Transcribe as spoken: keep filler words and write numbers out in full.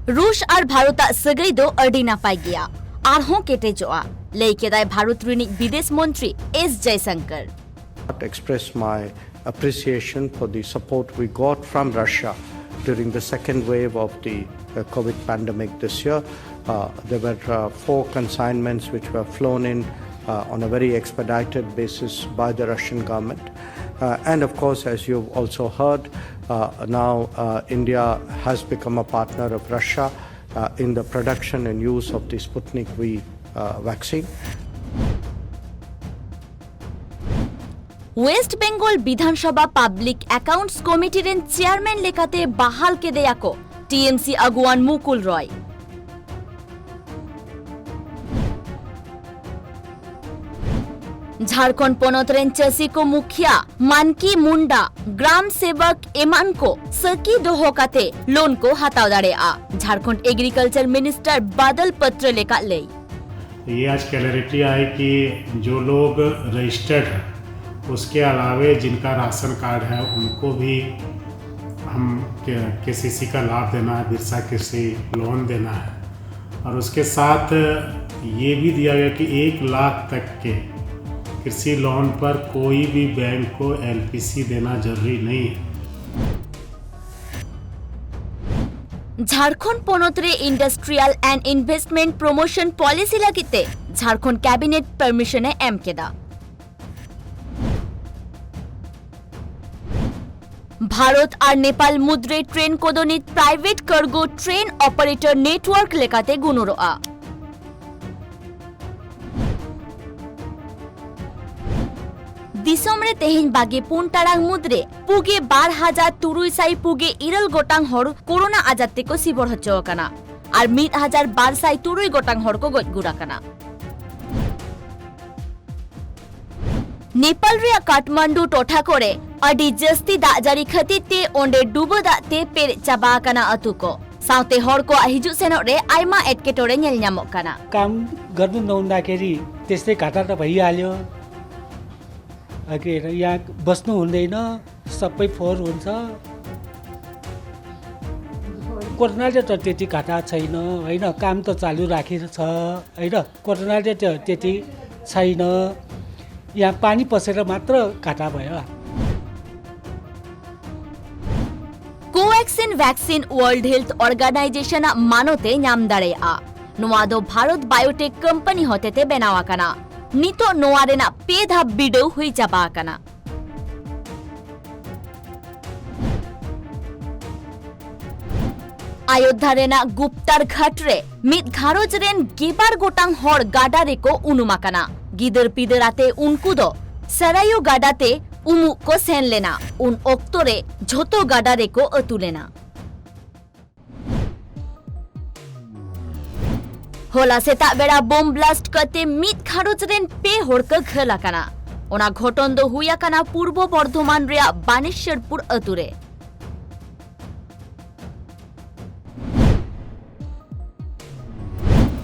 ᱨᱩᱥ ᱟᱨ ᱵᱷᱟᱨᱚᱛ ᱟᱜ ᱥᱟᱹᱜᱟᱹᱭ ᱫᱚ ᱟᱹᱰᱤ ᱱᱟᱯᱟᱭ ᱜᱮᱭᱟ, ᱟᱨᱦᱚᱸ ᱠᱮᱴᱮᱡᱚᱜᱼᱟ, ᱞᱟᱹᱭ ᱠᱮᱫᱟᱭ ᱵᱷᱟᱨᱚᱛ ᱨᱤᱱᱤᱡ ᱵᱤᱫᱮᱥ ᱢᱚᱱᱛᱨᱤ S ᱡᱚᱭᱥᱚᱝᱠᱚᱨ᱾ Express my appreciation for the support we got from Russia during the second wave of the uh, COVID pandemic this year. Uh, there were uh, four consignments which were flown in uh, on a very expedited basis by the Russian government. Uh, and of course, as you've also heard, uh, now uh, India has become a partner of Russia uh, in the production and use of the Sputnik V uh, vaccine. West Bengal Bidhansabha public accounts committee ᱨᱮᱱ chairman ᱞᱮᱠᱟᱛᱮ ᱵᱟᱦᱟᱞ ᱠᱮᱫᱮᱭᱟ ᱠᱚ TMC ᱟᱹᱜᱩᱣᱟᱱ ᱢᱩᱠᱩᱞ ᱨᱚᱭ᱾ ᱡᱷᱟᱲᱠᱷᱚᱸᱰ ᱯᱚᱱᱚᱛ ᱨᱮᱱ ᱪᱟᱹᱥᱤ ᱠᱚ ᱢᱩᱠᱷᱤᱭᱟ ᱢᱟᱱᱠᱤ ᱢᱩᱱᱰᱟ, ᱜᱨᱟᱢ ᱥᱮᱵᱚᱠ ᱮᱢᱟᱱ ᱠᱚ ᱥᱟᱹᱠᱤ ᱫᱚᱦᱚ ᱠᱟᱛᱮ ᱞᱳᱱ ᱠᱚ ᱦᱟᱛᱟᱣ ᱫᱟᱲᱮᱭᱟᱜᱼᱟ᱾ ᱡᱷᱟᱲᱠᱷᱚᱸᱰ ᱮᱜᱽᱨᱤᱠᱟᱞᱪᱟᱨ ᱢᱤᱱᱤᱥᱴᱟᱨ ᱵᱟᱫᱚᱞ ᱯᱟᱛᱨᱚᱞᱮᱠᱷ ᱞᱟᱹᱭ᱾ तो ये आज क्लैरिटी आई कि जो लोग रजिस्टर्ड हैं, उसके अलावे जिनका राशन कार्ड है, उनको भी हम केसीसी का लाभ देना है, बिरसा कृषि लोन देना है। और उसके साथ ये भी दिया गया कि एक लाख तक के कृषि लोन पर कोई भी बैंक को एलपीसी देना जरूरी नहीं है। ᱡᱷᱟᱲᱠᱷᱚᱸᱰ ᱯᱚᱱᱚᱛ ᱨᱮ industrial and investment promotion policy ᱞᱟᱹᱜᱤᱫ ᱛᱮ ᱡᱷᱟᱲᱠᱷᱚᱸᱰ ᱠᱮᱵᱤᱱᱮᱴ ᱯᱟᱨᱢᱤᱥᱚᱱ ᱮ ᱮᱢ ᱠᱮᱫᱟ᱾ ᱵᱷᱟᱨᱚᱛ ᱟᱨ ᱱᱮᱯᱟᱞ ᱢᱩᱫᱽᱨᱮ ᱴᱨᱮᱱ ᱠᱚᱫᱚ ᱱᱤᱛ ᱯᱨᱟᱭᱵᱷᱮᱴ ᱠᱟᱨᱜᱳ ᱴᱨᱮᱱ ᱚᱯᱟᱨᱮᱴᱚᱨ ᱱᱮᱴᱣᱟᱨᱠ ᱞᱮᱠᱟᱛᱮ ᱜᱩᱱᱩᱨᱚᱜᱼᱟ᱾ ᱫᱤᱥᱚᱢ ᱨᱮ ᱛᱮᱦᱮᱧ ᱵᱟᱜᱮ ᱯᱩᱱ ᱴᱟᱲᱟᱝ ᱢᱩᱫᱽᱨᱮ ᱯᱩᱜᱮ ᱵᱟᱨ ᱦᱟᱡᱟᱨ ᱛᱩᱨᱩᱭ ᱥᱟᱭ ᱯᱩᱜᱮ ᱤᱨᱟᱹᱞ ᱜᱚᱴᱟᱝ ᱦᱚᱲ ᱠᱳᱨᱳᱱᱟ ᱟᱡᱟᱨ ᱛᱮᱠᱚ ᱥᱤᱵᱚᱲ ᱦᱚᱪᱚ ᱟᱠᱟᱱᱟ ᱟᱨ ᱢᱤᱫ ᱦᱟᱡᱟᱨ ᱵᱟᱨ ᱥᱟᱭ ᱛᱩᱨᱩᱭ ᱜᱚᱴᱟᱝ ᱦᱚᱲ ᱠᱚ ᱜᱚᱡ ᱜᱩᱨ ᱟᱠᱟᱱᱟ᱾ ᱱᱮᱯᱟᱞ ᱨᱮᱭᱟᱜ ᱠᱟᱴᱢᱟᱱᱰᱩ ᱴᱚᱴᱷᱟ ᱠᱚᱨᱮ ᱟᱹᱰᱤ ᱡᱟᱹᱥᱛᱤ ᱫᱟᱜ ᱡᱟᱹᱲᱤ ᱠᱷᱟᱹᱛᱤᱨ ᱛᱮ ᱚᱸᱰᱮ ᱰᱩᱵᱟᱹ ᱫᱟᱜ ᱛᱮ ᱯᱮᱨᱮᱡ ᱪᱟᱵᱟ ᱟᱠᱟᱱᱟ ᱟᱹᱛᱩ ᱠᱚ᱾ ᱥᱟᱶᱛᱮ ᱦᱚᱲ ᱠᱚᱣᱟᱜ ᱦᱤᱡᱩᱜ ᱥᱮᱱᱚᱜ ᱨᱮ ᱟᱭᱢᱟ ᱮᱴᱠᱮᱴᱚᱬᱮ ᱧᱮᱞ ᱧᱟᱢᱚᱜ ᱠᱟᱱᱟ᱾ काम गर्नु नहुँदाखेरि त्यस्तै घटना त भइहाल्यो। के अरे, यहाँ बस्नु हुँदैन, सबै फोहोर हुन्छ। कोरोनाले त त्यति घाटा छैन, होइन, काम त चालु राखेको छ, होइन, कोरोनाले त त्यति छैन। यहाँ पानी पसेर मात्र घाटा भयो। ᱠᱳᱣᱮᱠᱥᱤᱱ ᱣᱮᱠᱥᱤᱱ ᱣᱟᱨᱞᱰ ᱦᱮᱞᱛᱷ ᱚᱨᱜᱟᱱᱟᱭᱡᱮᱥᱚᱱ ᱟᱜ ᱢᱟᱱᱚᱛ ᱮ ᱧᱟᱢ ᱫᱟᱲᱮᱭᱟᱜᱼᱟ᱾ ᱱᱚᱣᱟ ᱫᱚ ᱵᱷᱟᱨᱚᱛ ᱵᱟᱭᱳᱴᱮᱠ ᱠᱚᱢᱯᱟᱱᱤ ᱦᱚᱛᱮᱛᱮ ᱵᱮᱱᱟᱣ ᱟᱠᱟᱱᱟ᱾ ᱱᱤᱛᱚᱜ ᱱᱚᱣᱟ ᱨᱮᱱᱟᱜ ᱯᱮ ᱫᱷᱟᱯ ᱵᱤᱰᱟᱹᱣ ᱦᱩᱭ ᱪᱟᱵᱟ ᱟᱠᱟᱱᱟ᱾ ᱟᱭᱳᱫᱷᱟ ᱨᱮᱱᱟᱜ ᱜᱩᱯᱛᱟᱨ ᱜᱷᱟᱴ ᱨᱮ ᱢᱤᱫ ᱜᱷᱟᱨᱚᱸᱡᱽ ᱨᱮᱱ ᱜᱮᱵᱟᱨ ᱜᱚᱴᱟᱝ ᱦᱚᱲ ᱜᱟᱰᱟ ᱨᱮᱠᱚ ᱩᱱᱩᱢ ᱟᱠᱟᱱᱟ᱾ ᱜᱤᱫᱟᱹᱨ ᱯᱤᱫᱟᱹᱨ ᱟᱛᱮ ᱩᱱᱠᱩ ᱫᱚ ᱥᱟᱨᱟᱭᱩ ᱜᱟᱰᱟ ᱛᱮ ᱩᱢᱩᱜ ᱠᱚ ᱥᱮᱱ ᱞᱮᱱᱟ᱾ ᱩᱱ ᱚᱠᱛᱚ ᱨᱮ ᱡᱷᱚᱛᱚ ᱜᱟᱰᱟ ᱨᱮᱠᱚ ᱟᱹᱛᱩ ᱞᱮᱱᱟ᱾ ᱦᱚᱞᱟ ᱥᱮᱛᱟᱜ ᱵᱮᱲᱟ ᱵᱳᱢ ᱵᱞᱟᱥᱴ ᱠᱟᱛᱮ ᱢᱤᱫ ᱜᱷᱟᱨᱚᱸᱡᱽ ᱨᱮᱱ ᱯᱮ ᱦᱚᱲ ᱠᱚ ᱜᱷᱟᱹᱞ ᱟᱠᱟᱱᱟ᱾ ᱚᱱᱟ ᱜᱷᱚᱴᱚᱱ ᱫᱚ ᱦᱩᱭ ᱟᱠᱟᱱᱟ ᱯᱩᱨᱵᱚ ᱵᱚᱨᱫᱷᱚᱢᱟᱱ ᱨᱮᱭᱟᱜ ᱵᱟᱱᱮᱥᱣᱚᱨᱯᱩᱨ ᱟᱹᱛᱩ ᱨᱮ᱾